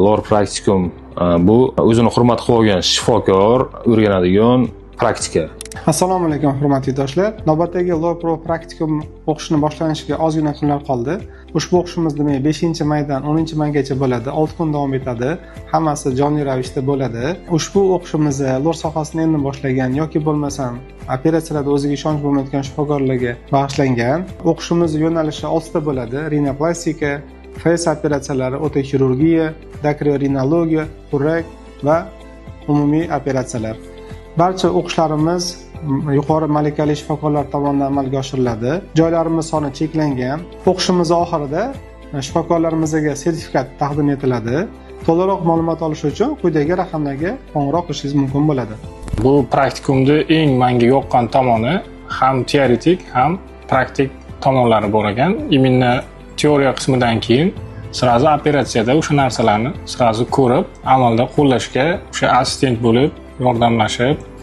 LOR Praktikum bu o'zini hurmat qilib olgan shifokor o'rganadigan praktika. Assalomu alaykum, hurmatli yurtdoshlar. Navbatdagi LOR Pro Praktikum o'qishini boshlanishiga ozgina kunlar qoldi. Ushbu o'qishimiz demak 5 maydan 10 maygacha bo'ladi, 6 kun davom etadi. Hammasi jonli ravishda bo'ladi. Ushbu o'qishimizni lor sohasini endi boshlagan yoki bo'lmasam operatsiyalarda o'ziga ishonch bo'lmayotgan shifokorlarga bag'ishlangan. O'qishimiz yo'nalishi 6 ta bo'ladi: rinoplastika, FACE operatsiyalari, otoxirurgiya, dakriorinologiya, xurrak va umumiy operatsiyalar. Barcha o'qishlarimiz yuqori malakali shifokorlar tomonidan amalga oshiriladi. Joylarimiz soni cheklangan. O'qishimiz oxirida shifokorlarimizga sertifikat taqdim etiladi. To'laroq ma'lumot olish uchun quyidagi raqamlarga qo'ng'iroq qilishingiz mumkin bo'ladi. Bu praktikumda eng menga yoqqan tomoni ham teoretik, ham praktik tomonlari bor ekan. Именно teoriya qismidan keyin сразу operatsiyada o'sha narsalarni сразу ko'rib, amalda qo'llashga, o'sha assistent bo'lib, yordamlashib